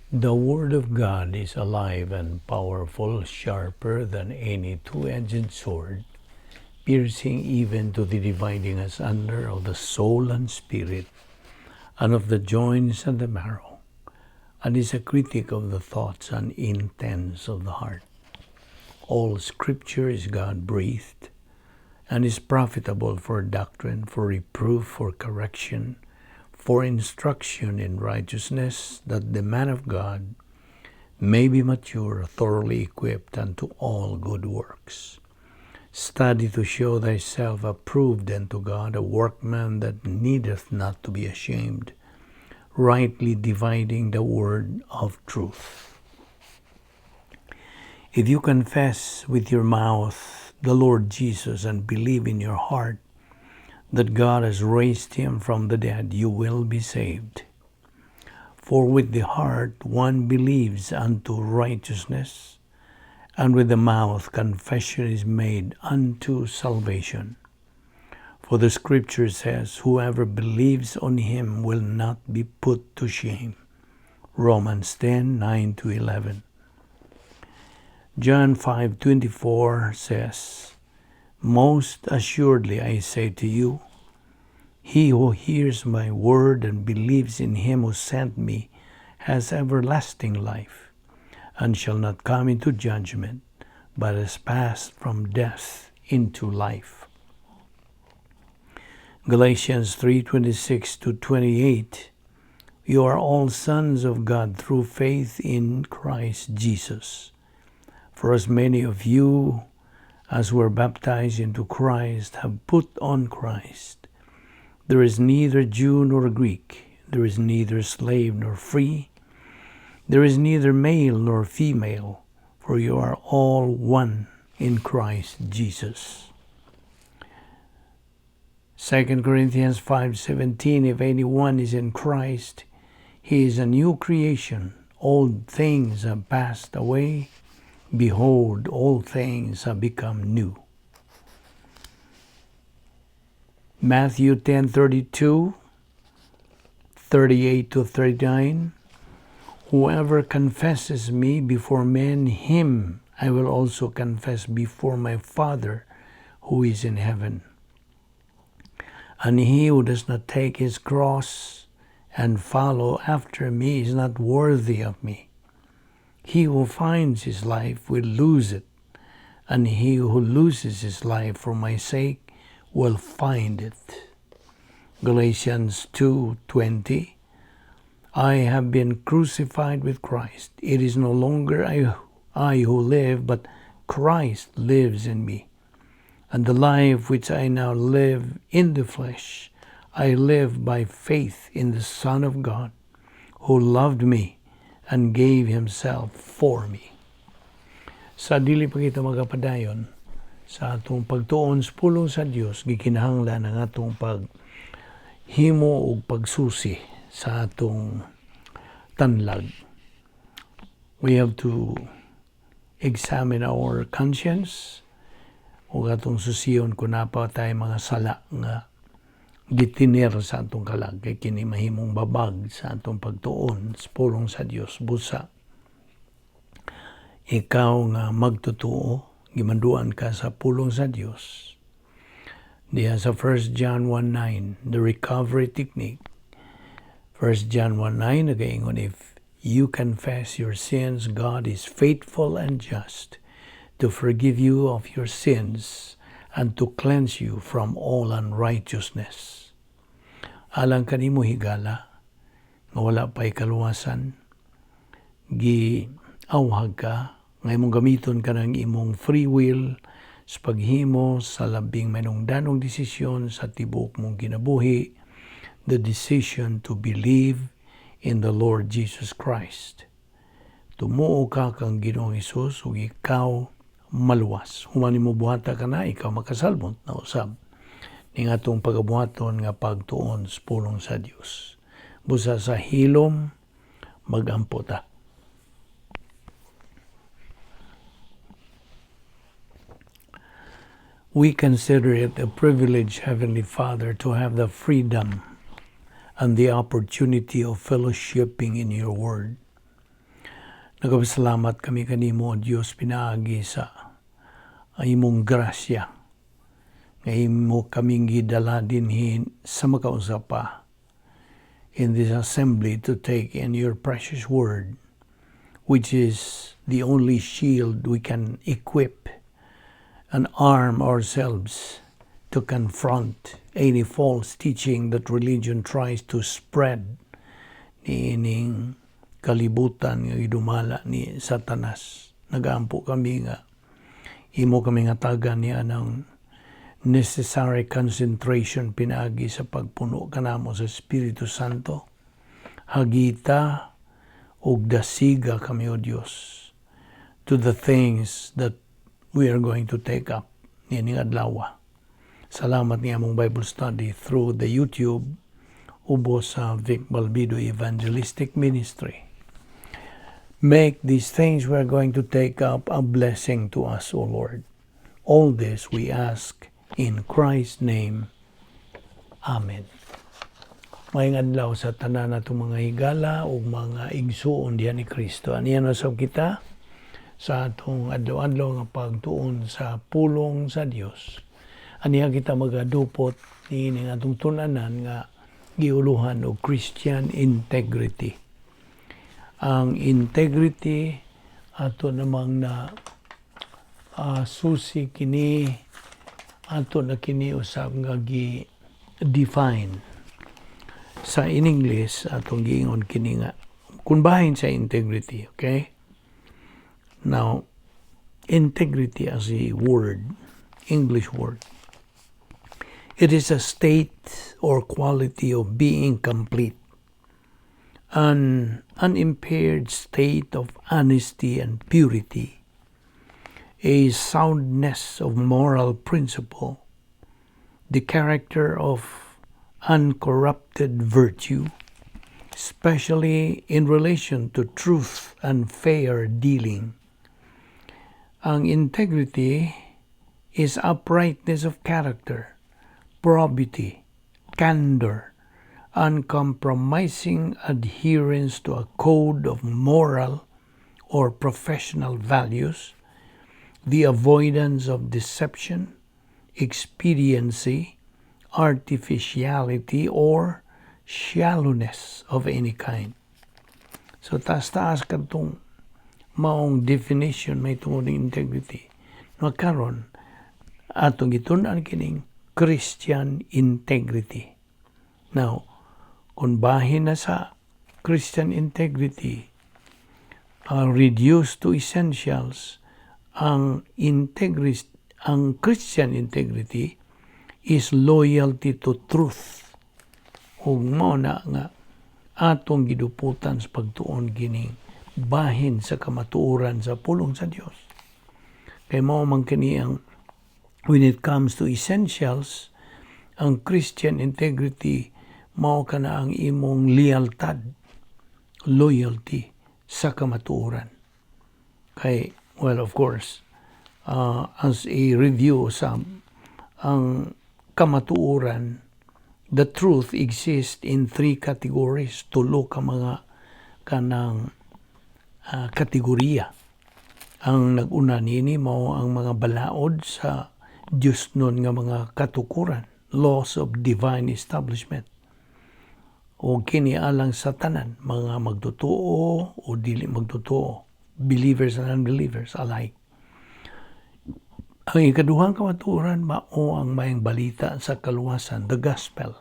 The Word of God is alive and powerful, sharper than any two-edged sword, piercing even to the dividing asunder of the soul and spirit, and of the joints and the marrow, and is a critic of the thoughts and intents of the heart. All Scripture is God-breathed, and is profitable for doctrine, for reproof, for correction, for instruction in righteousness, that the man of God may be mature, thoroughly equipped unto all good works. Study to show thyself approved unto God, a workman that needeth not to be ashamed, rightly dividing the word of truth. If you confess with your mouth the Lord Jesus and believe in your heart that God has raised him from the dead, you will be saved. For with the heart one believes unto righteousness, and with the mouth confession is made unto salvation. For the Scripture says, "Whoever believes on him will not be put to shame." Romans 10:9-11. John 5:24 says, "Most assuredly I say to you, he who hears my word and believes in him who sent me has everlasting life, and shall not come into judgment, but has passed from death into life." Galatians 3:26-28, "You are all sons of God through faith in Christ Jesus. For as many of you as were baptized into Christ have put on Christ. There is neither Jew nor Greek, there is neither slave nor free, there is neither male nor female, for you are all one in Christ Jesus." 2 Corinthians 5:17, "If anyone is in Christ, he is a new creation. Old things have passed away. Behold, all things have become new." Matthew 10:32, 38-39, "Whoever confesses me before men, him I will also confess before my Father who is in heaven. And he who does not take his cross and follow after me is not worthy of me. He who finds his life will lose it, and he who loses his life for my sake will find it." Galatians 2:20, "I have been crucified with Christ. It is no longer I who live, but Christ lives in me. And the life which I now live in the flesh, I live by faith in the Son of God, who loved me and gave himself for me." Sa dili pa kita magapadayon sa atong pagtuon sa pulong sa Dios, gikinahanglan ang atong paghimo og pagsusi sa atong tanlag. We have to examine our conscience ug atong susiyon kung naa pa tay mga sala nga gitiner sa atong kalag, kay kini mahimong babag sa atong pagtuon sa pulong sa Dios. Busa ikaw nga magtotoo, gimanduan ka sa pulong sa Dios. Diya sa 1 John 1:9, the recovery technique. 1 John 1:9 nagaingon, "If you confess your sins, God is faithful and just to forgive you of your sins and to cleanse you from all unrighteousness." Alang kanimo, higala, nga wala pa'y kaluwasan, gi-awhag ka nga imong gamiton ka ng imong free will sa paghimo sa labing manungdanong desisyon sa tibuok mong kinabuhi, the decision to believe in the Lord Jesus Christ. Tumuo ka kang Ginoong Hesus ug ikaw maluwas. Human nimo buhata kana, ikaw makasalmot na usab ning atong pagabuhaton nga pagtuon sa pulong sa Dios. Busa sa hilom, magampo ta. We consider it a privilege, Heavenly Father, to have the freedom and the opportunity of fellowshipping in your word. Nagapasalamat kami kanimo, O Dios, pinaagi sa imong grasya nga imo kaming gidala dinhi sa makausa pa in this assembly to take in your precious word, which is the only shield we can equip and arm ourselves to confront any false teaching that religion tries to spread niining kalibutan nga gidumala ni Satanas. Nagaampo kami nga imo kami hatagan niya ng necessary concentration pinaagi sa pagpuno kanamo sa Espiritu Santo. Hagita ug dasiga kami, O Dios, to the things that we are going to take up niining adlaw. Salamat ni among Bible study through the YouTube ubos sa Vic Balbido Evangelistic Ministry. Make these things we are going to take up a blessing to us, O Lord. All this we ask in Christ's name. Amen. Maayong adlaw sa tanan natong mga higala ug mga igsuon diha ni Kristo. Aniya na sab kita sa atong adlaw-adlaw nga pagtuon sa pulong sa Dios. Aniya kita magadupot niining atong tun-anan nga giuluhan og Christian integrity. Ang integrity, ato namang na susi kini, ato na kini usab nga gi define sa in English. Atong giingon kini nga kung bahin sa integrity, okay? Now, integrity as a word, English word, it is a state or quality of being complete, an unimpaired state of honesty and purity, a soundness of moral principle, the character of uncorrupted virtue, especially in relation to truth and fair dealing. Ang integrity is uprightness of character, probity, candor, uncompromising adherence to a code of moral or professional values, the avoidance of deception, expediency, artificiality, or shallowness of any kind. So taas-taas kadtong maong definition may tungod ng integrity. No karon atong gitun-an kining Christian integrity. Now, kung bahin na sa Christian integrity, reduced to essentials, ang Christian integrity is loyalty to truth. Ug mao na nga atong giduputan sa pagtuon kining bahin sa kamatuoran sa pulong sa Dios. Kay mao man kini ang when it comes to essentials, ang Christian integrity mao kana ang imong lealtad, loyalty sa kamatuoran. Kay, well, of course, as a review sa ang kamatuoran, the truth exists in three categories, tulo ka mga kanang kategorya. Ang nag-una niini mao ang mga balaod sa Diyos nun nga mga katukuran, laws of divine establishment. O kini alang sa tanan, mga magtotoo o dili magtotoo, believers and unbelievers alike. Ang ikaduhang kamatuoran mao ang maayong balita sa kaluwasan, the gospel.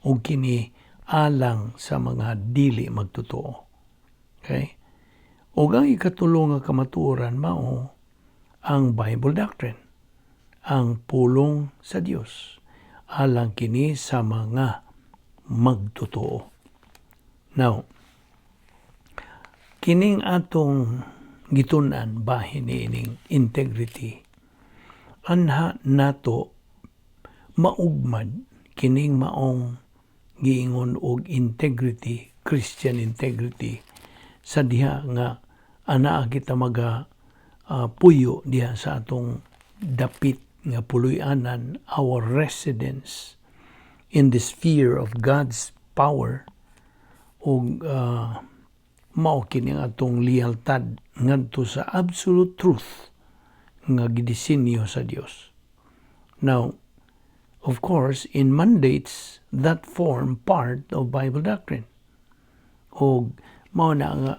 O kini alang sa mga dili magtotoo. Okay? Ug ang ikatulo nga kamatuoran mao ang Bible doctrine, ang pulong sa Dios. Alang kini sa mga magtotoo. Now, kining atong gitun-an bahin niining integrity, anha nato maugmad kining maong giingon og integrity, Christian integrity, sa diha nga anaa kita maga puyo diha sa atong dapit nga puloy-anan, our residence in the sphere of God's power ug Mao kini ang atong lealtad ngadto sa absolute truth nga gidisenyo sa Dios. Now, of course, in mandates that form part of Bible doctrine. O mao na nga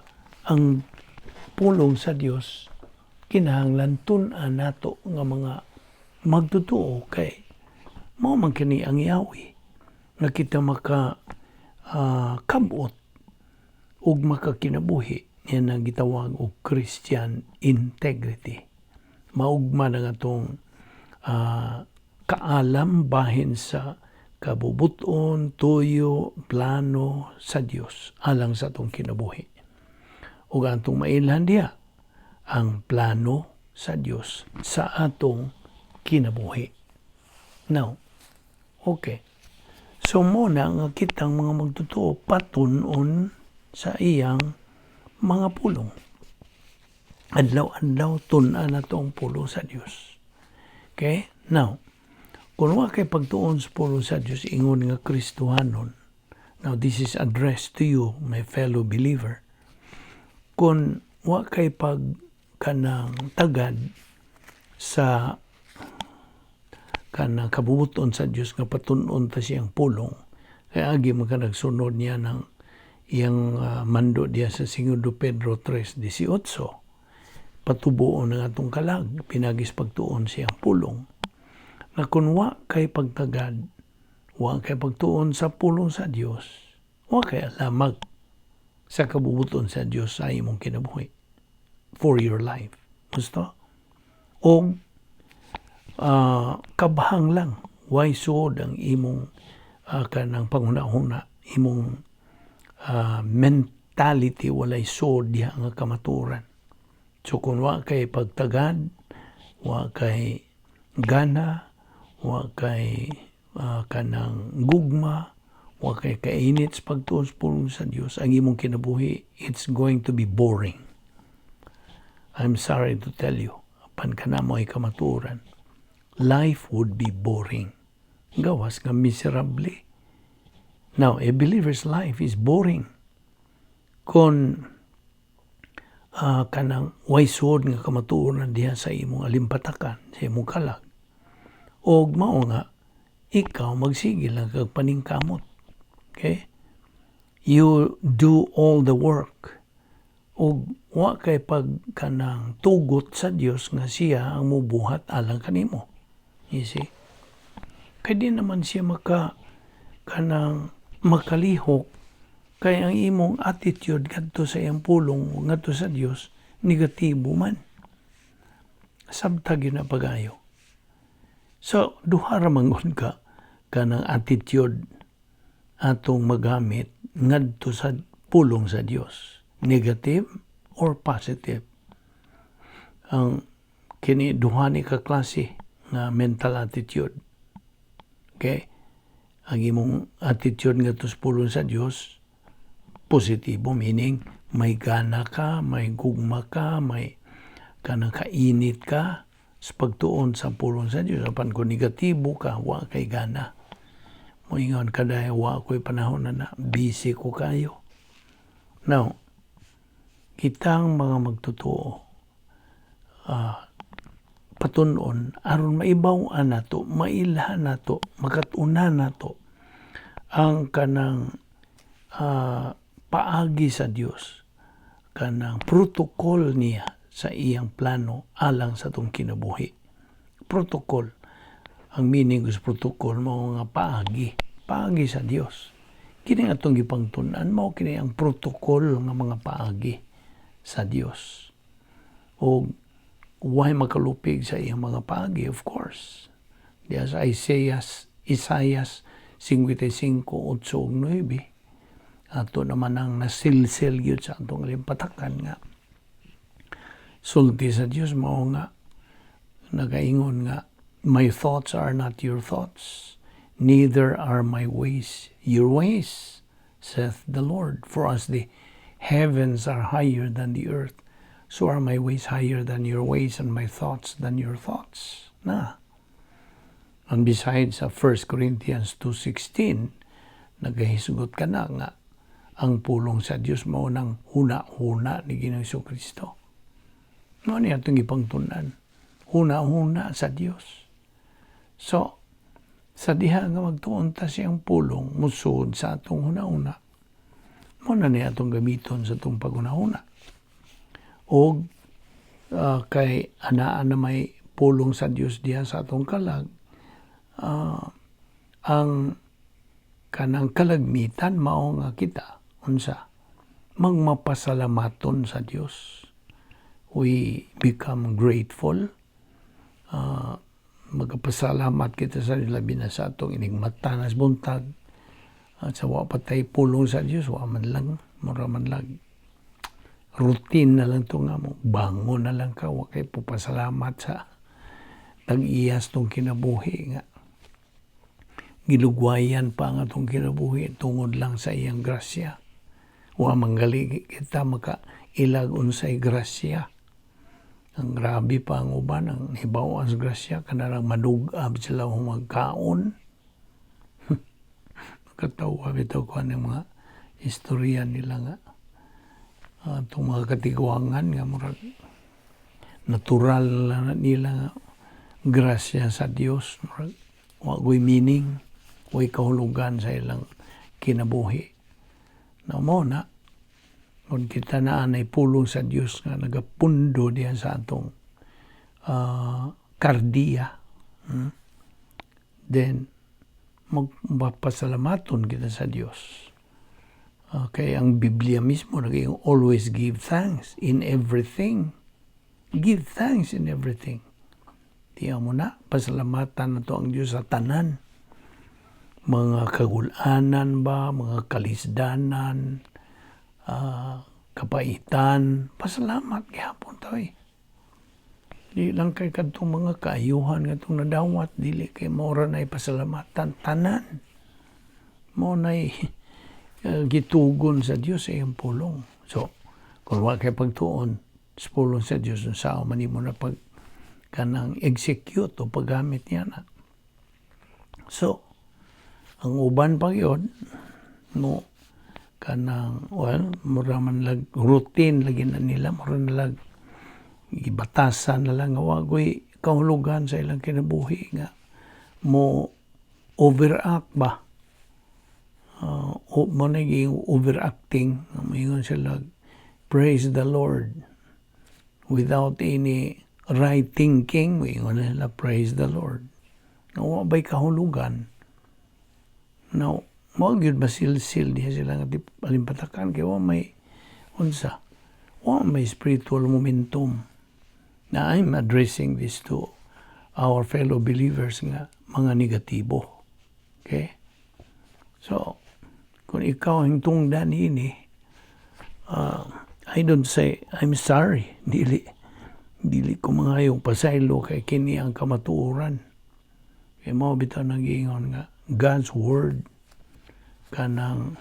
ang pulong sa Dios kinahanglan tun-an nato nga mga magtotoo kay mao man kini ang yawi nga kita maka kabot ug makakinabuhi niya nga gitawag og Christian integrity. Maugma na nga atong kaalam bahin sa kabubuton, tuyo, plano sa Dios alang sa atong kinabuhi. Ug atong mailhan diha ang plano sa Dios sa atong kinabuhi. Now, okay. So mao na nga kitang mga magtotoo patun-on sa iyang mga pulong. Adlaw-adlaw tun-an nato ang pulong sa Dios. Okay? Now, kung wa kay pagtuon sa pulong sa Dios ingon nga Kristohanon, now this is addressed to you, my fellow believer. Kung wa kay pag kanang tagad sa kanang kabubuton sa Dios nga patun-on ta siyang pulong, kay agi man ka nagsunod niya ng iyang mando diya sa Segundo Pedro 3:18, patubuon ang atong kalag pinagis pagtuon siyang pulong, na kung wa kay pagtagad, wa kay pagtuon sa pulong sa Dios, wa kay alamag sa kabubuton sa Dios sa imong kinabuhi, for your life. Gusto o kabhang lang, way suod ang imong kanang panghuna-huna, imong mentality, walay suod diha nga kamaturan. So kung wa kay pagtagad, wa kay gana, wa kay kanang gugma, wa kay kainit sa pagtuon sa pulong sa Dios, ang imong kinabuhi, it's going to be boring. I'm sorry to tell you, apan kana mo'y kamatuoran. Life would be boring. Gawas nga miserable. Now, a believer's life is boring kung kanang way suod nga kamatuoran diha sa imong alimpatakan, sa imong kalag. Og mao nga ikaw magsige lang kag paningkamot. Okay? You do all the work. Og wa kay pag kanang tugot sa Dios nga siya ang mubuhat alang kanimo. You see? Kay di naman siya maka kanang makalihok kay ang imong attitude ngadto sa iyang pulong, ngadto sa Dios, negatibo man. Sabta gyud na pagayo. So duha ra man gud ka kanang attitude atong magamit ngadto sa pulong sa Dios, negative or positive. Ang kini duha ni ka klase nga mental attitude. Okay? Ang imong attitude ngadto sa pulong sa Dios positibo, meaning may gana ka, may gugma ka, may kanang kainit ka sa pagtuon sa pulong sa Dios. Apan kung negatibo ka, wa kay gana. Moingon ka dahil, "Wa ko'y panahon na na, busy ko kayo." Now, kitang mga magtotoo, patun-on aron maibaw-an nato, mailhan nato, makat-unan nato ang kanang paagi sa Dios, kanang protocol niya sa iyang plano alang sa atong kinabuhi. Protocol. Ang meaning sa protocol mao nga paagi, paagi sa Dios. Kini atong gipangtun-an mao kini ang protocol nga mga paagi sa Dios. O way makalupig sa iyang mga paagi, of course. Diya sa Isaiah 55, 8 ug 9. Ato naman ang nasilsil gyud sa atong alimpatakan nga sulti sa Dios mao nga nagaingon nga, "My thoughts are not your thoughts, neither are my ways your ways, saith the Lord. For as the heavens are higher than the earth, so are my ways higher than your ways and my thoughts than your thoughts." Na. And besides, sa 1 Corinthians 2:16, nagahisgot ka na nga Ang pulong sa Dios mao nang huna-huna ni Ginoong Kristo. Mao ni atong ipangtun-an. Huna-huna sa Dios. So, sa diha nga magtuon ta siyang pulong musod sa atong huna-huna, mao na ni atong gamiton sa atong paghuna-huna. Og kay anaa na may pulong sa Dios diha sa atong kalag, ang kanang kalagmitan mao nga kita unsa magmapasalamaton sa Dios. We become grateful. Magpasalamat kita sa labi na sa atong inig mata nas buntag at sa wa pa tay pulong sa Dios, wa man lang, mura man lang routine na lang to nga mo bangon na lang ka, wa kay pasalamat sa tag-iyas tong kinabuhi nga gilugwayan pa ang atong kinabuhi tungod lang sa iyang grasya. Wa manggali kita maka ilag unsay grasya. Ang grabe pa ang uban, ang hibaw ang grasya, kanarang manug-ab sila magkaon. Makatawa bitaw ko ng mga istorya nila nga atong mga katigwangan nga murag natural na nila nga grasya sa Dios, murag wa ko'y meaning, way kahulugan sa ilang kinabuhi. Na mo na, kung kita na anay pulong sa Dios nga nagapundo diyan sa atong kardiya, then magpapasalamaton kita sa Dios. Kay ang Biblia mismo naging always give thanks in everything. Give thanks in everything. Diya mo na, pasalamatan na to ang Diyos sa tanan. Mga kagulanan ba, mga kalisdanan, kapaitan, pasalamat gihapon ta eh. Di lang kay kadtong mga kaayuhan nga itong nadawat, dili kay mao ra na pasalamatan tanan. Mao na gitugon sa Dios sa iyang pulong. So, kung wa kay pagtuon sa pulong sa Dios, sa man mo na pag kanang execute o paggamit niya na. So, ang uban pa yun, no, kanang, well, mura man lag, routine lagi na nila, mura na lag, ibatasan na lang nga wagoy kahulugan sa ilang kinabuhi nga mo overact ba, mo naging overacting. Moingon sila, "Praise the Lord," without any right thinking. Moingon na sila, "Praise the Lord," nga wa ba'y kahulugan. Now, mao gyud masilsil diha sila nga alimpatakan kay wa may unsa, wa may spiritual momentum. Na I'm addressing this to our fellow believers nga mga negatibo. Okay? So, kung ikaw ang tungdan ini, I don't say I'm sorry. Dili, dili ko mga yung pasaylo kay kini ang kamatuoran. Kay mao bitaw nag-ingon nga God's word kanang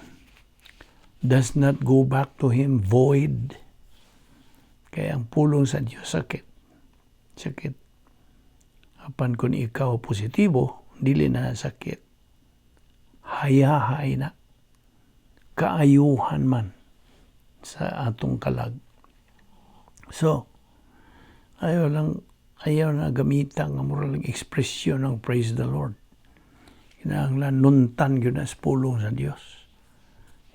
does not go back to him void. Kaya ang pulong sa Diyos sakit. Sakit. Apan kung ikaw positibo, dili na sakit. Hayahay na. Kaayuhan man sa atong kalag. So, ayaw lang, ayaw na gamitan nga mura lang ekspresyon ng "Praise the Lord." Kinahanglan nuntan gyud na sa pulong sa Dios.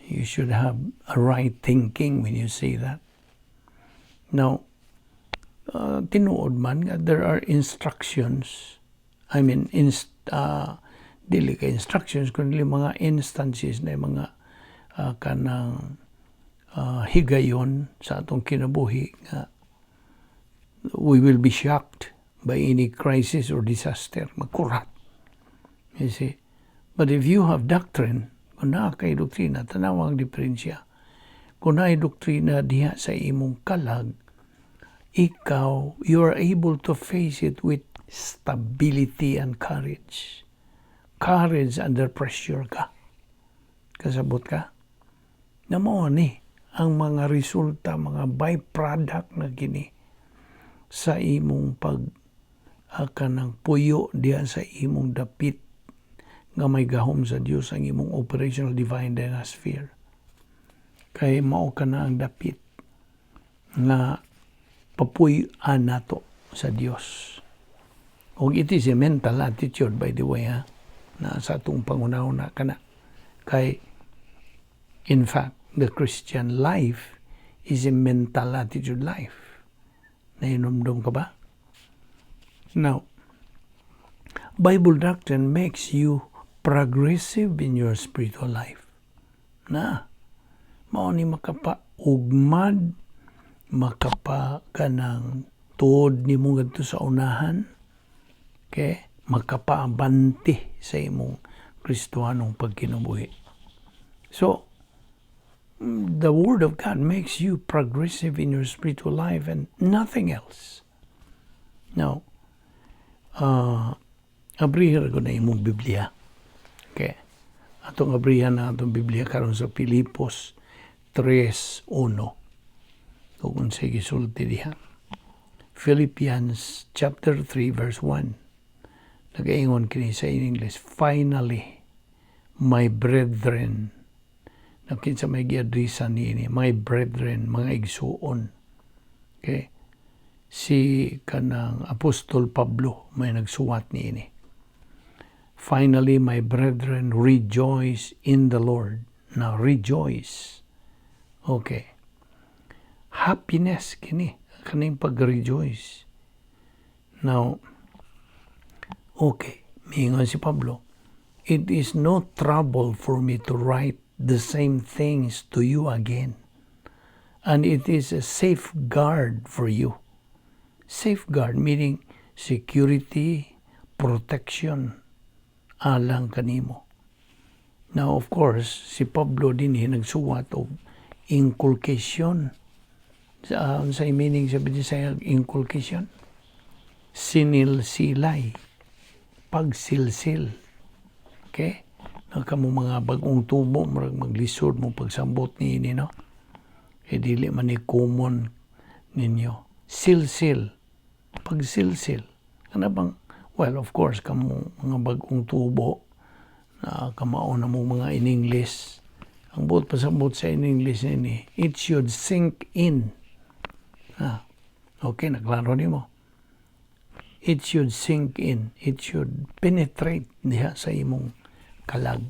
You should have a right thinking when you say that. Now, tinuod man nga there are instructions, I mean, dili kay instructions, kundi mga instances na mga kanang higayon sa atong kinabuhi nga we will be shocked by any crisis or disaster. Magkurat. You see? But if you have doctrine, kung naa kay doktrina, tanawa ang diferensya. Kung naay doktrina diha sa imong kalag, ikaw, you are able to face it with stability and courage. Courage under pressure ka. Kasabot ka? Na mao ni ang mga resulta, mga byproduct na kini sa imong pag kanang puyo diha sa imong dapit nga may gahom sa Dios, ang imong operational divine dynasphere. Kay mao kana ang dapit nga papuy-an nato sa Dios. Og it is a mental attitude, by the way, ha, na sa atong panghunahuna kana. Kay in fact, the Christian life is a mental attitude life. Nahinumdum ka ba? Now, Bible doctrine makes you progressive in your spiritual life. Na, mao ni makapa-ugmad, makapa kanang tuod nimo ngadto sa unahan, okay? Makapaabante sa imong Kristohanong pagkinabuhi. So, the Word of God makes you progressive in your spiritual life and nothing else. Now, abrihan ko na imong Biblia. Okay. Atong abrihan na atong Biblia karon sa Filipos 3:1. Ug unsay gisulti diha? Philippians chapter 3 verse 1. Nagaingon kini sa in English, "Finally, my brethren." Na kinsa may giadresa niini? My brethren, mga igsuon. Okay? Si kanang Apostol Pablo may nagsuwat niini. "Finally, my brethren, rejoice in the Lord." Now, rejoice. Okay. Happiness kini kaning pag-rejoice. Now, okay, miingon si Pablo, "It is no trouble for me to write the same things to you again. And it is a safeguard for you." Safeguard meaning security, protection, alang kanimo. Now, of course, si Pablo din nagsuwat og inculcation. Sa meaning sa Bisaya inculcation? Sinilsilay. Pagsilsil. Okay? Na kamo mga bagong tubo, murag maglisod mo pagsambot niini, no? E dili man ni common ninyo. Silsil. Pagsilsil. Kana bang, well, of course, kamo mga bagong tubo, na kamao na mo mga in English. Ang buot pasabot sa in English ini, it should sink in. Ah, okay, naklaro nimo. It should sink in. It should penetrate diha sa imong kalag.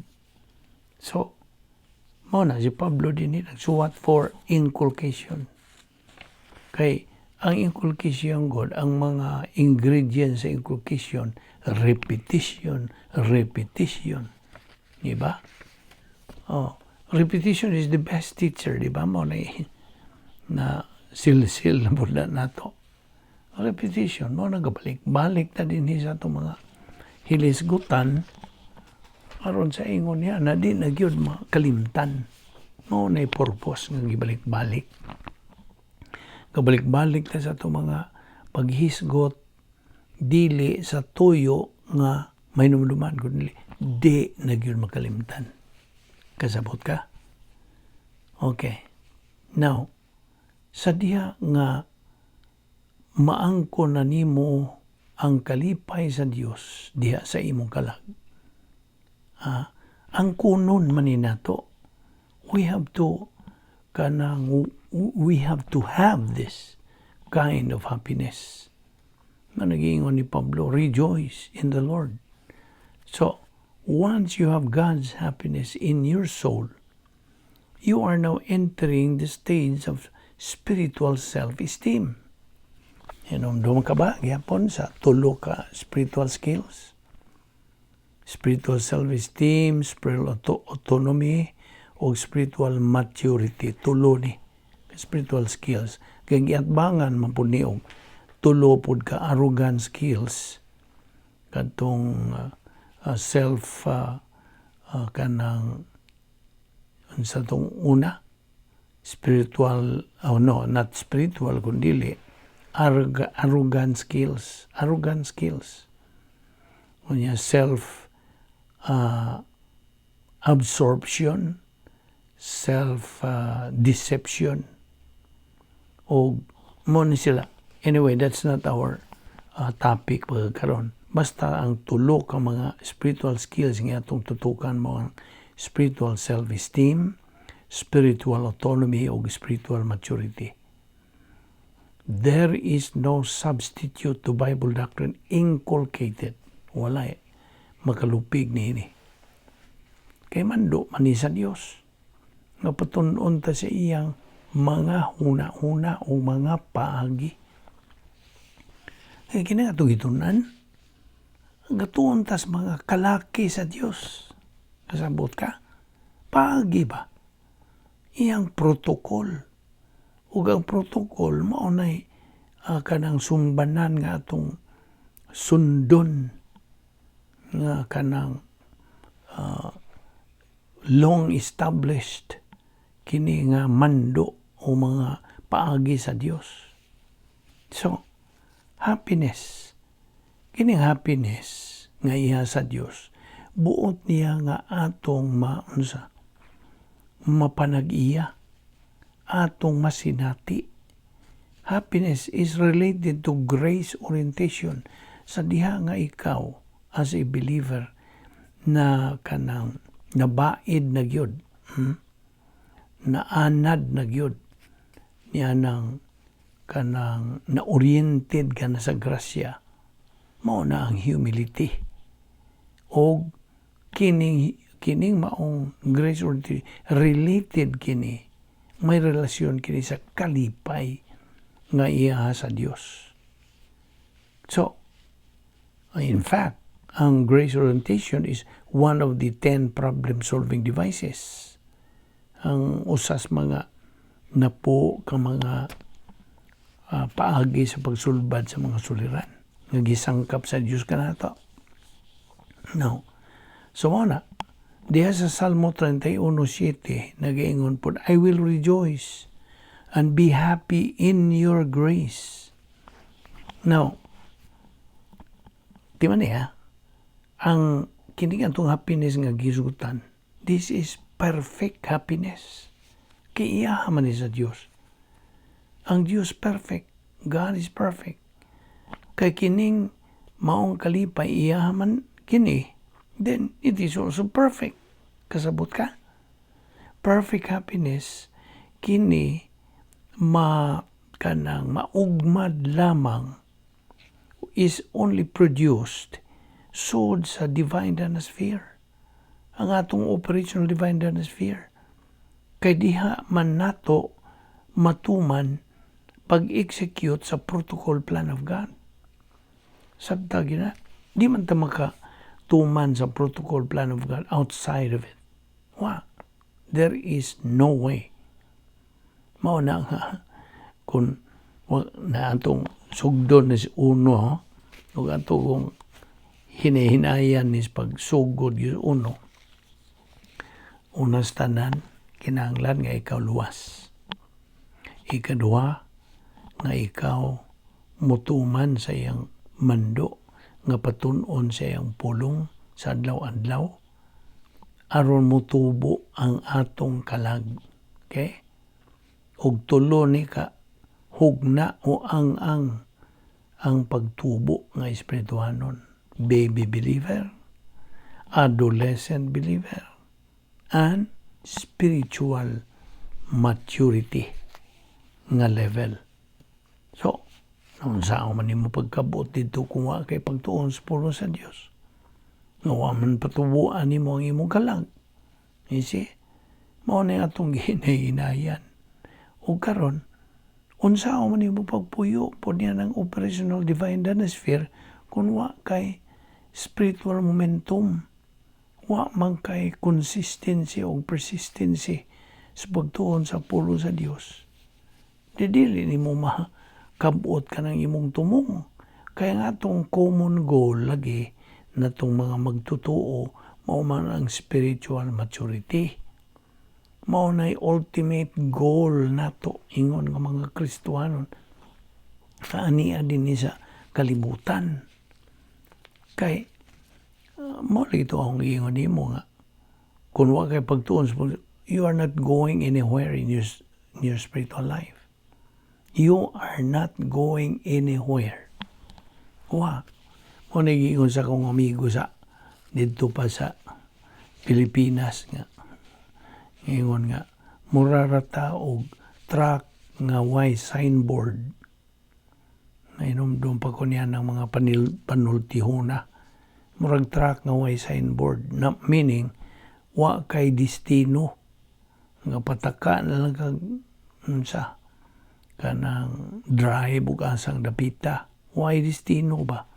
So, mao na si Pablo din nagsuwat for inculcation. Kay ang inculcation god, ang mga ingredients sa inculcation, repetition, repetition. Di ba? Oh, repetition is the best teacher, di ba? Mao na na silsil na pud nato. Repetition, mao na gabalik-balik ta din sa atong mga hilisgutan aron sa ingon niya na di na gyud makalimtan. Mao na purpose nga gibalik-balik. Gabalik-balik ta sa atong mga paghisgot dili sa tuyo nga mahinumduman kundi di na gyud makalimtan. Kasabot ka? Okay. Now, sa diha nga maangko na nimo ang kalipay sa Dios diha sa imong kalag. Ah, ang kunon man ni nato. We have to have this kind of happiness. Nga nagiingon ni Pablo, "Rejoice in the Lord." So, once you have God's happiness in your soul, you are now entering the stage of spiritual self-esteem. Hinumdum ka ba gyapon sa tulo ka spiritual skills? Spiritual self-esteem, spiritual autonomy, o spiritual maturity. Tulo ni spiritual skills. Kay giatbangan man pud ni og tulo pud ka arrogant skills kadtong self kanang unsa tong una, spiritual, oh no, not spiritual kundi arrogant skills, arrogant skills, unya self absorption, self deception o mo ni sila. Anyway, that's not our topic pagkaron. Basta ang tulo ka mga spiritual skills nga atong tutukan mo ang spiritual self-esteem, spiritual autonomy o spiritual maturity. There is no substitute to Bible doctrine inculcated. Wala eh. Makalupig niini. Kay mando man ni sa Dios nga patun-on ta sa iyang mga huna-huna o mga paagi. Kay kini atong gitun-an, gatuon tas mga kalaki sa Dios. Kasabot ka? Paagi ba? Iyang protocol. Ug ang protocol mao nay kanang sumbanan nga atong sundon nga kanang long established kini nga mando o mga paagi sa Dios. So, happiness. Kining happiness nga iya sa Dios, buot niya nga atong maunsa, mapanag-iya, atong masinati. Happiness is related to grace orientation sa diha nga ikaw as a believer na kanang nabaid na gyud, Naanad na gyud niya nang kanang na-oriented ka na sa grasya, mao na ang humility og kining maong grace oriented, related kini, may relasyon kini sa kalipay nga iya sa Dios. So, in fact, ang grace orientation is one of the 10 problem-solving devices. Ang usas mga napo ka mga paagi sa pagsulbad sa mga suliran nga gisangkap sa Dios kanato. Now, so mao na, diha sa Salmo 31:7, nagaingon pod, "I will rejoice and be happy in your grace." Now, di man niya, ang kini atong happiness nga gisutan, this is perfect happiness. Kay iya man ni sa Dios. Ang Dios perfect. God is perfect. Kay kining maong kalipay iya man kini, then it is also perfect. Kasabot ka? Perfect happiness kini ma kanang maugmad lamang, is only produced sud sa divine sphere. Ang atong operational divine sphere. Kay diha man nato matuman pag-execute sa protocol plan of God. Sabta gina, di man ta maka tuman sa protocol plan of God outside of it. Wa. There is no way. Mao na nga kung na atong sugdon ni uno ug ato kung hinihinayan ni pagsugod yung uno, unas tanan, kinahanglan nga ikaw luwas. Ikaduha, nga ikaw mutuman sa iyang mando nga patun-on sa iyang pulong sa adlaw-adlaw aron motubo ang atong kalag. Okay? Ug tulo ni ka hugna o ang pagtubo nga espirituhanon. Baby believer, adolescent believer, and spiritual maturity nga level. So, unsa man nimo pagkabuot dito kung wa kay pagtuon sa pulong sa Dios? Nga wa man patubuan nimo ang imong kalag. You see? Mao na atong gihinay-hinayan. Ug karon, unsa man nimo pagpuyo pod niya ng operational divine sphere kung wa kay spiritual momentum, wa man kay consistency o persistency sa pagtuon sa pulong sa Dios? Di dili nimo makabot ka ng imong tumong. Kaya nga atong common goal lagi natong mga magtutuo mao man ang spiritual maturity. Mao na ultimate goal nato ingon nga mga Kristohanon kaania din ni sa kalibutan. Kay mao lagi to akong giingon nimo nga kung wa kay pagtuon sa, you are not going anywhere in your spiritual life. You are not going anywhere. Wa. Mao na giingon sa akong amigo sa didto pa sa Pilipinas nga ingon nga Mura ra ta og truck nga way signboard. Nahinumdum pa ko niya ng mga panultihona. Murag truck nga way signboard. Na, meaning, wa kay destino. Nga pataka na lang kag unsa kanang drive ug asang dapita. Way destino ba?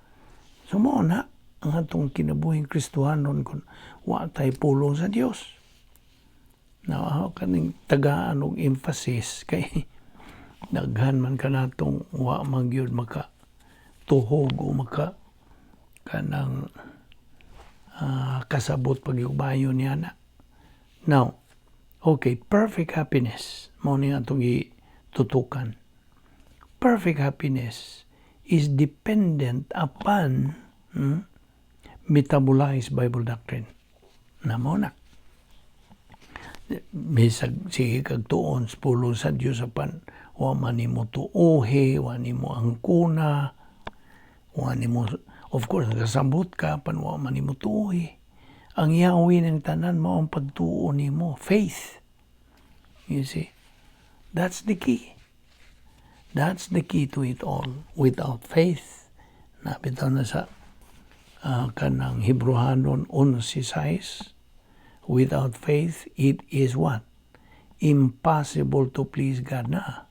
So mao na ang atong kinabuhing Kristohanon kung wa tay pulong sa Dios. Now, kaning tagaan og emphasis kay daghan man kanatong wa man gyud maka tuhog o maka kanang kasabot paghubayon niya na. Now, okay, perfect happiness mao ni atong gitutukan. Perfect happiness is dependent upon metabolized Bible doctrine. Na mao na. Bisag sige kag tuon sa pulong sa Dios, apan wa man nimo tuohi, wa nimo angkuna, wa nimo, of course, nakasabot ka, apan wa man nimo tuohi. Ang yawi ng tanan mao ang pagtuo nimo, faith. You see? That's the key. That's the key to it all. Without faith, nabitaw na sa kanang Hebrehanon 11:6, without faith, it is what? Impossible to please God na.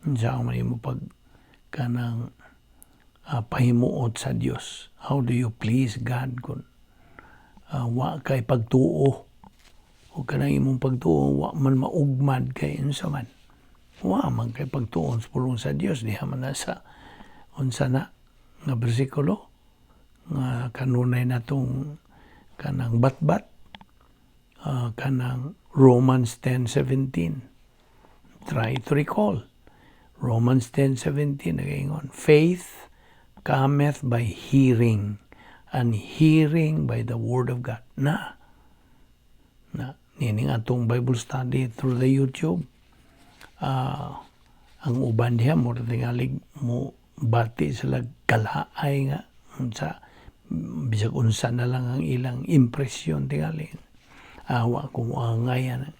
Unsa man nimo pag kanang pahimuot sa Dios? How do you please God kung wa kay pagtuo? O kanang imong pagtuo wa man maugmad kay unsa man? Wa man kay pagtuon sa pulong sa Dios, diha man na sa unsa na nga bersikulo nga kanunay natong kanang batbat, kanang Romans 10:17. Try to recall. Romans 10:17 nagaingon, "Faith cometh by hearing, and hearing by the word of God." Na na nining atong Bible study through the YouTube, ang uban diha mo tingalig mo bati sila kalaay nga unsa, bisag unsa na lang ang ilang impresyon. Tingali awa kung angay ang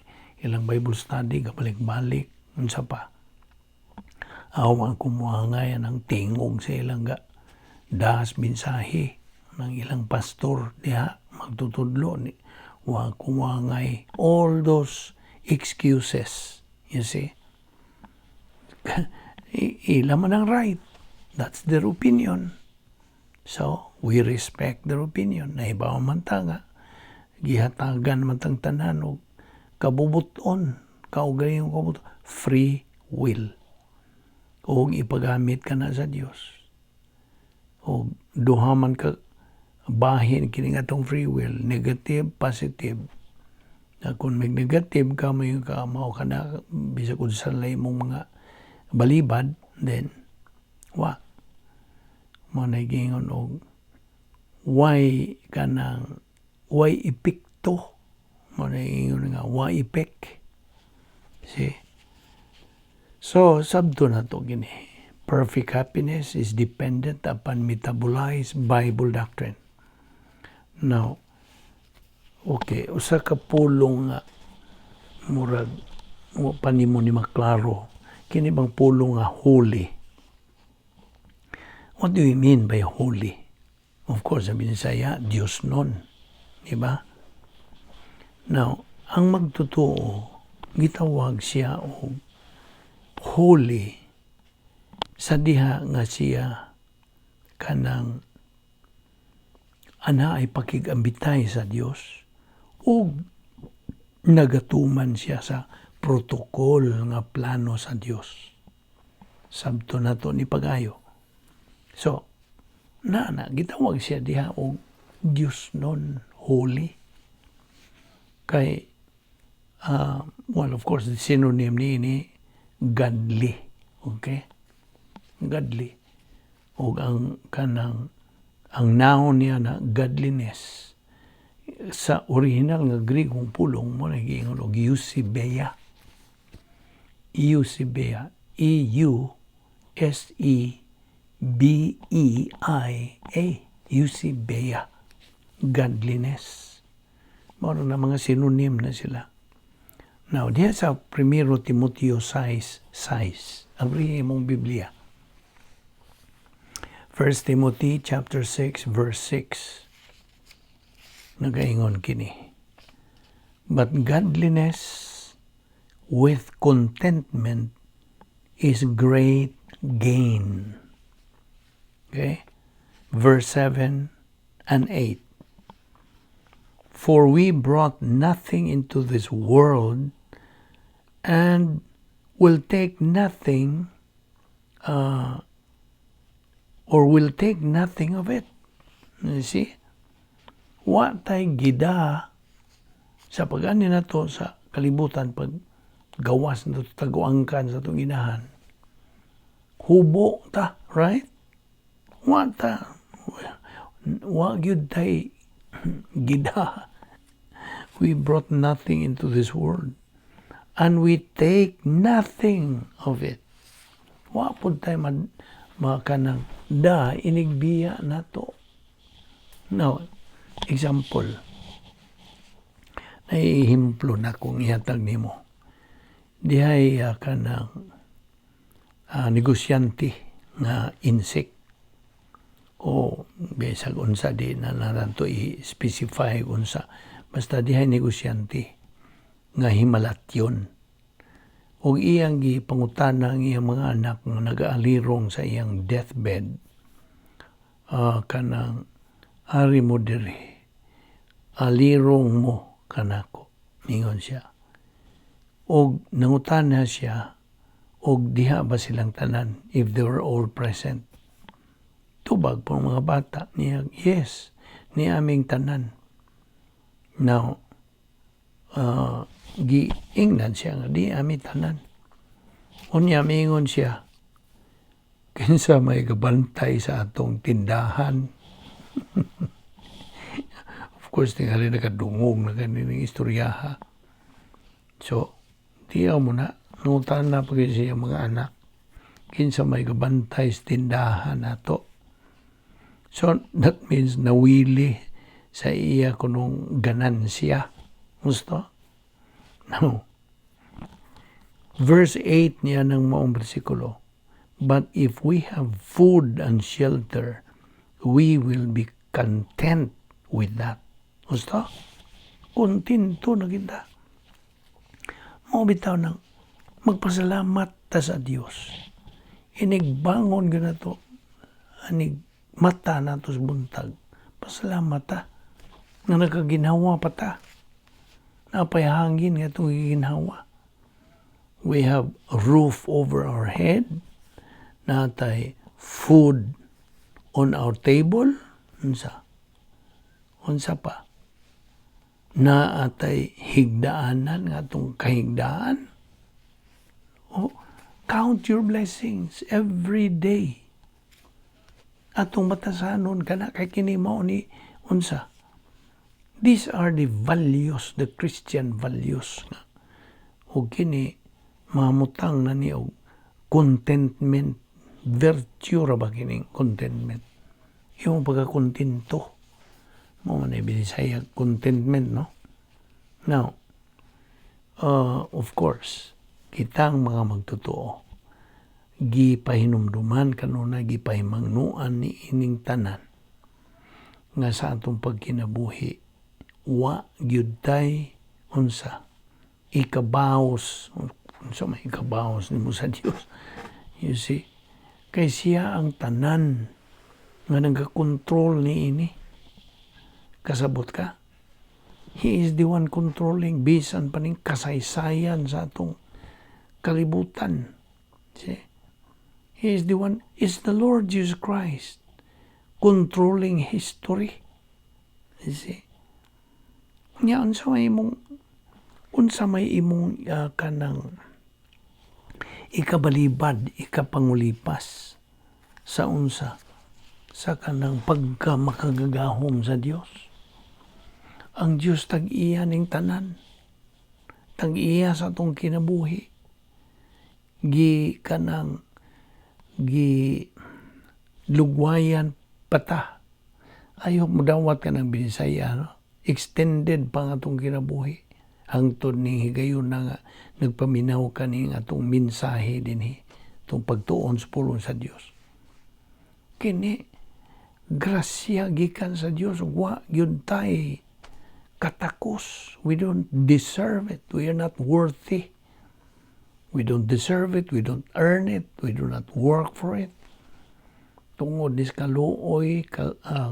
ilang Bible study, kabalik-balik, unsa pa, awa kung moangay ang tingog sa ilang ga das mensahe ng ilang pastor diha magtutudlo ni wa kumangay, all those excuses, you see. Ila man ang right, that's their opinion, so we respect their opinion. Nahibaw man ta nga gihatagan man tang tanan og kabubuton, kaugalingong kabubuton, free will, ug ipagamit ka na sa Dios. O duha man ka bahin kini atong free will, negative, positive. Na kung may negative ka, may ka mao ka na bisag unsa lang imong mga balibad, then wa mo na giingon og why kanang way epekto, mo na ingon nga way effect. See? So sabto na to gini, perfect happiness is dependent upon metabolized Bible doctrine. Now, okay, usa ka pulong nga murag mo pa nimo ni maklaro kini bang pulong nga holy. What do you mean by holy? Of course, sabi ni Isaiah, Diyos nun, di ba? Now, ang magtotoo, gitawag siya og holy sa diha nga siya kanang ana ay pakigambitay sa Dios ug nagatuman siya sa protocol nga plano sa Dios. Sabto nato ni pagayo. So, na na gitawag siya diha og Dios non, holy. Kay well, of course, the synonym ni ini godly. Okay? Godly. Og ang kanang ang noun niya na godliness, sa original nga Grigong pulong mo na giingon og eusebeia. Eusebeia. E U S E B E I A. Eusebeia. Godliness. Mao na mga synonym na sila. Now, diha sa 1 Timoteo 6:6. Abri imong Biblia. 1 Timothy chapter 6 verse 6. Nagaingon kini: "But godliness with contentment is great gain." Okay? Verse 7 and 8. "For we brought nothing into this world and will take nothing or will take nothing of it." You see? Wa tay gida sa pag-ani nato sa kalibutan, pag gawas nato, taguangkan sa atong inahan. Hubo ta, right? Wa ta wa gyud tay gida. We brought nothing into this world and we take nothing of it. Wa pud tay makanang da inigbiya nato. Now, example. Naihimplo na kung ihatag nimo. Dihay kanang negosyante nga insect o bisag unsa, di na nato i-specify unsa, basta dihay negosyante nga himalatyon ug iyang gipangutana ang iyang mga anak nga nagaalirong sa iyang deathbed, kanang "Ari mo diri, alirong mo kanako," ningon siya. Og nangutana siya og diha ba silang tanan, if they were all present. Tubag po ang mga bata niya, "Yes, ni aming tanan." Now, giingnan siya nga di ami tanan. Unya miingon siya, "Kinsa may gabantay sa atong tindahan?" Of course, tingali nakadungog na kanining istoryaha. So, tiyaw mo na, nangutana pa siya mga anak, "Kinsa may gabantay sa tindahan nato?" So, that means nawili sa iya kunong ganansya. Gusto? No. Verse 8 niya ng maong bersikulo: "But if we have food and shelter, we will be content with that." Gusto? Kontento na kita. Mao bitaw nang magpasalamat ta sa Dios. Inigbangon ganato, anig mata nato sa buntag. Pasalamat ta nga nakaginhawa pa ta. Napay hangin nga itong giginhawa. We have a roof over our head. Natay food on our table. Unsa? Unsa pa? Naatay higdaanan nga atong kahigdaan. Oh, count your blessings every day. Atong batasanon kana kay kini mao ni unsa. These are the values, the Christian values nga. Ug kini mamutang na ni og contentment, virtue ra ba kining contentment? Imong pagkakontento. Mao man ay Binisaya contentment, no? Now, of course, kitang mga magtotoo, gipahinumduman kanunay, gipahimangnuan ni ining tanan nga sa atong pagkinabuhi wa gyud tay unsa ikabaos, unsa may ikabaos nimo sa Dios. You see, kay siya ang tanan nga nagakontrol ni ini. Kasabot ka? He is the one controlling bisan pa ning kasaysayan sa atong kalibutan. See? He is the one, is the Lord Jesus Christ controlling history. You see? Nya unsa may imong kanang ikabalibad, ikapangulipas sa unsa sa kanang pagka makagagahom sa Dios? Ang Dios tag-iya ning tanan. Tag-iya sa atong kinabuhi. Gi kanang gi lugwayan pata. Ayaw mo dawat ka ng Binisaya, no? Extended pa nga atong kinabuhi. Hangtod ning higayon na nga nagpaminaw kaning atong mensahe dinhi, itong pagtuon sa pulong sa Dios. Kini grasya gikan sa Dios, wa gyud tay katakos. We don't deserve it. We are not worthy. We don't deserve it. We don't earn it. We do not work for it. Tungod ni kaluoy,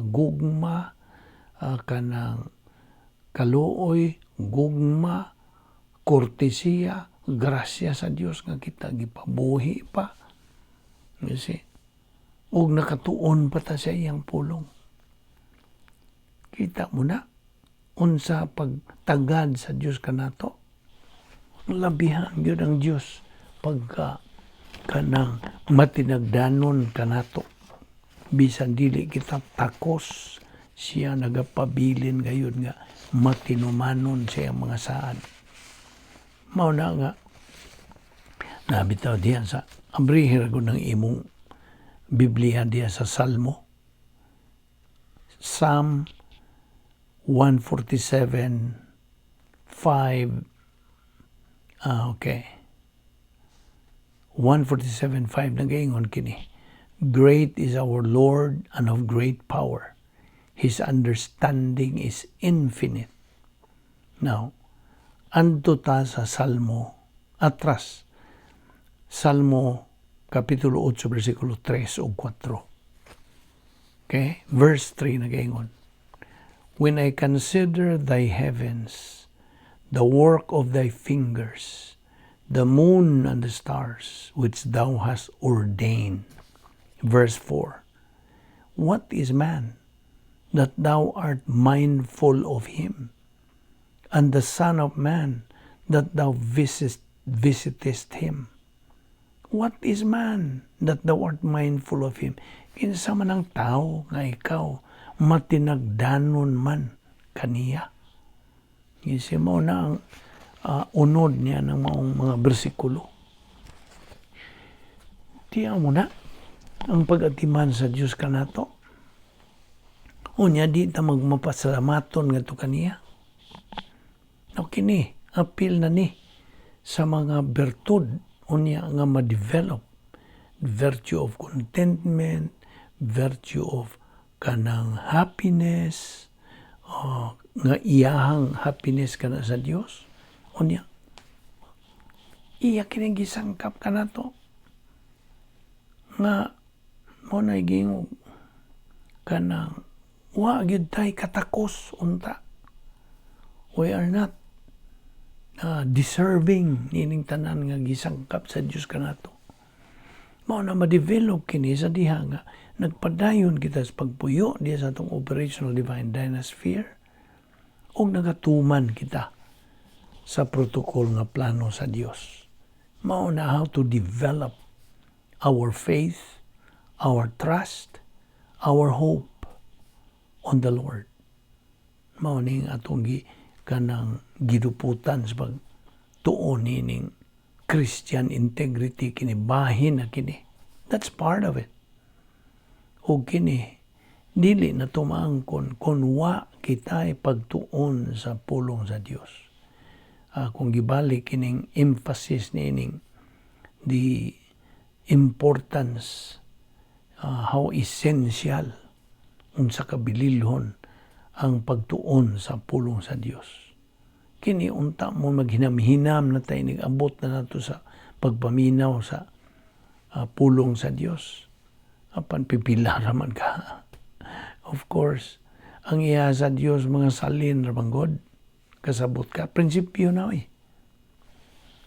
gugma, kanang kaluoy, gugma, kortesiya, grasya sa Dios nga kita gipabuhi pa. You see? Ug nakatuon pa ta sa iyang pulong. Kita mo na unsa pagtagad sa Dios kanato. Labihan gyud ang Dios pagka kanang matinagdanon kanato. Bisan dili kita takos, siya nagapabilin gayud nga matinumanon sa iyang mga saad. Mao na nga nabitaw diyan sa abrihi ra gud ng imong Biblia diya sa Salmo. Psalm 147:5. Ah, okay. 147:5 nagaingon kini. "Great is our Lord and of great power. His understanding is infinite." Now, adto ta sa Salmo, atras. Salmo Kapitulo 8, versikulo 3 ug 4. Okay? Verse 3 nagaingon. "When I consider thy heavens, the work of thy fingers, the moon and the stars which thou hast ordained." Verse 4. "What is man that thou art mindful of him? And the son of man that thou visitest him?" What is man that thou art mindful of him? Kinsa man ang tao nga ikaw matinagdanon man kaniya? Isi mo na ang unod niya ng maong mga bersikulo. Tiya mo na ang pag-atiman sa Diyos kanato. Unya di ta magmapasalamaton ngadto kaniya. No kini, apil na ni sa mga bertud unya nga ma-develop. Virtue of contentment, virtue of kanang happiness, nga iyahang happiness kana sa Dios. Unya, iya kini gisangkap kanato nga mo na gingog kanang wa gyud tay katakos unta. We are not deserving nining tanan nga gisangkap sa Dios kanato. Mao na ma-develop kini sa diha nga nagpadayon kita sa pagpuyo diha sa atong operational divine dynasphere ug nagatuman kita sa protocol nga plano sa Dios. Mao na how to develop our faith, our trust, our hope on the Lord. Mao ning atong gi kanang giduputan sa pagtuon nining Christian integrity kini, bahin na kini. That's part of it. O kini dili na tumaangkon kung wa kita'y pagtuon sa pulong sa Dios. Kung gibalik kining emphasis niining the importance, how essential, unsa kabililhon ang pagtuon sa pulong sa Dios. Kini unta mo maghinam-hinam na tayo, nag-abot na nato sa pagpaminaw sa pulong sa Dios. Apan pipila raman ka. Of course, ang iya sa Dios mga salin ra man god. Kasabot ka, prinsipyo na eh.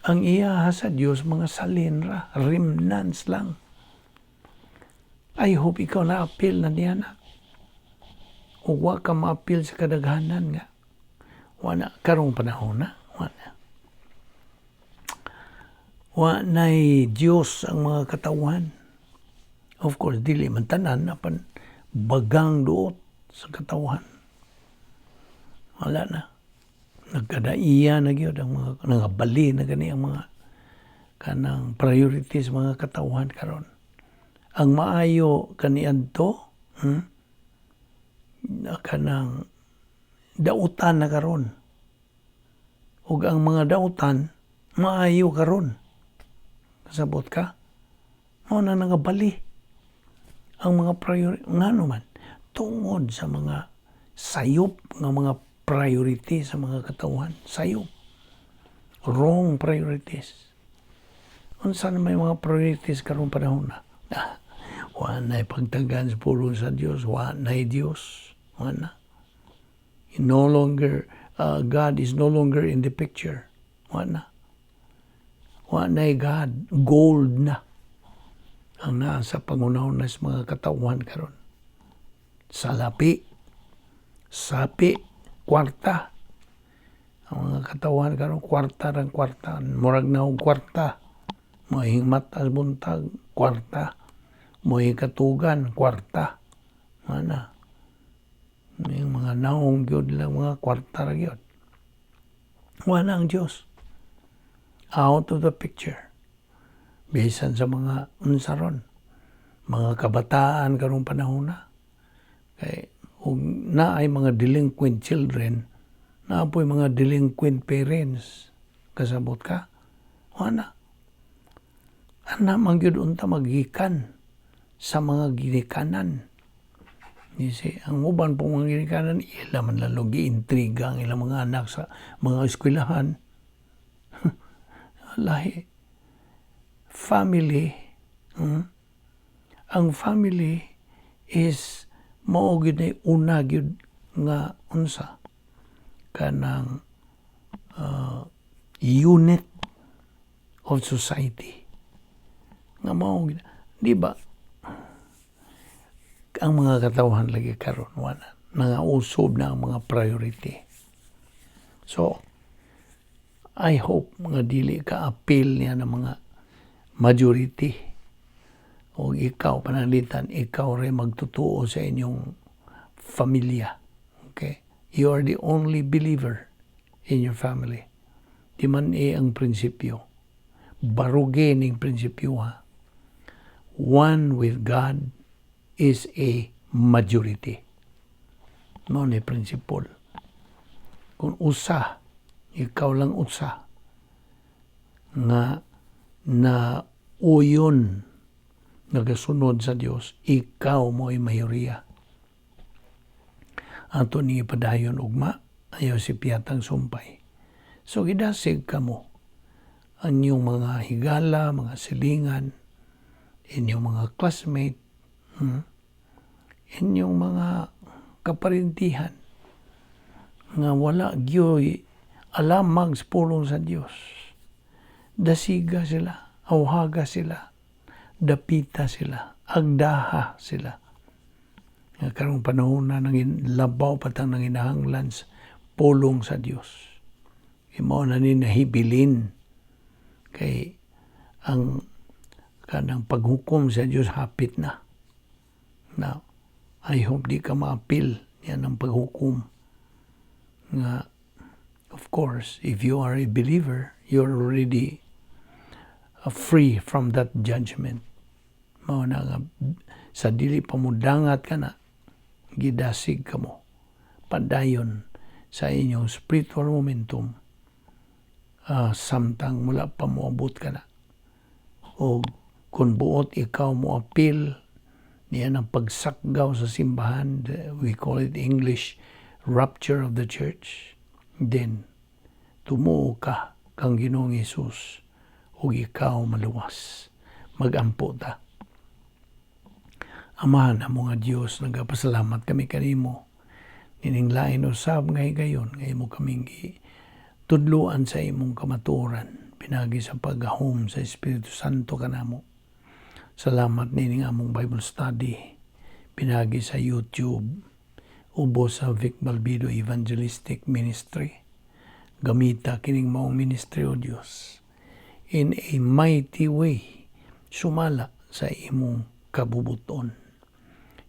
Ang iya sa Dios mga salin ra, remnants lang. I hope ikaw na apil na niya na. O wa ka maapil sa kadaghanan nga. Wala karong panahon na. Wala. Wa na'y Diyos ang mga katawan. Of course, dili man tanan, apan bagang duot sa katawan. Wala na. Nagkadaiya na gyud ang mga nangabali na gani ang mga kanang priorities mga katawhan karon. Ang maayo kaniadto, kanang dautan na karon. Ug ang mga dautan maayo karon. Kasabot ka? Mao na nangabali ang mga priority. Ngano man? Tungod sa mga sayop nga mga priority sa mga katawhan. Sayop. Wrong priorities. Unsa na may mga priorities karong panahon na? Ah, wa na pagtagan sa pulong sa Dios, wa na Dios, wa na. No longer, God is no longer in the picture. Wa na. Wa na God, gold na ang naa sa pangunahon na sa mga katawhan karon. Salapi, sapi, kwarta. Ang mga katawhan karon, kwarta rang kwarta, murag na og kwarta. Mohingmat as buntag, kwarta. Mohikatugan, kwarta. Mana. Yung mga naong gyud lang, mga kwarta ra gyud. Wala ang Diyos. Out of the picture. Bisan sa mga unsaron, mga kabataan karong panahon na. Kay ug naay mga delinquent children, naa po'y mga delinquent parents. Kasabot ka? Wala. Ana man gyud unta magikan sa mga ginikanan. You see, ang uban po mga ginikanan, ila man lalo giintriga ang ilang mga anak sa mga eskwelahan. Lahi. Family, Ang family is mao gyud na una gyud nga unsa kanang unit of society nga mao, di ba? Ang mga katawhan lagi karon, wala nangausob na ang mga priority. So I hope mga dili ka appeal niya ng mga majority o ikaw pananglitan ikaw rin magtutuo sa inyong familia. Okay, you are the only believer in your family. Di man eh ang prinsipyo, baruge ning prinsipyo ha. One with God is a majority. Mao ni principle. Kung usa, ikaw lang usa nga na uyon nagasunod sa Dios, ikaw mo ay mayoriya. Ato ni ipadayon ugma, ayaw si piyatang sumpay. So gidasig kamo ang inyong mga higala, mga silingan, inyong mga classmate, inyong mga kaparintihan nga wala gyoy alamag sa pulong sa Dios. Dasiga sila, awhaga sila, dapita sila, agdaha sila. Nga karong panahon na nangin labaw patang nanginahanglan sa pulong sa Dios. Imo na ni nahibilin kay ang kanang paghukom sa Dios hapit na. Now, I hope di ka maapil yan ang paghukom. Nga, of course, if you are a believer, you're already free from that judgment. Mao na nga, sa dili pa mo dangat ka na, gidasig ka mo. Padayon sa inyong spiritual momentum samtang mula pa moabot ka na. O kung buot ikaw mo apil niya ng pagsakgaw sa simbahan, we call it English rapture of the church, then tumuo ka kang Ginoong Hesus ug ikaw maluwas. Magampo ta. Amahan amo nga Dios, nagapasalamat kami kanimo nining lain usab nga higayon nga imo kaming tudloan sa imong kamatuoran pinagi sa paggahom sa Espiritu Santo kanamo. Salamat nining among Bible study pinagi sa YouTube ubos sa Vic Balbido Evangelistic Ministry. Gamita kining maong ministry, O Dios, in a mighty way sumala sa imong kabubuton.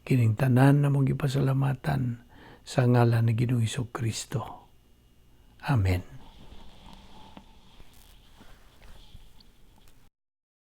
Kining tanan na mong gipasalamatan sa ngalan ni Ginoong Kristo. Amen.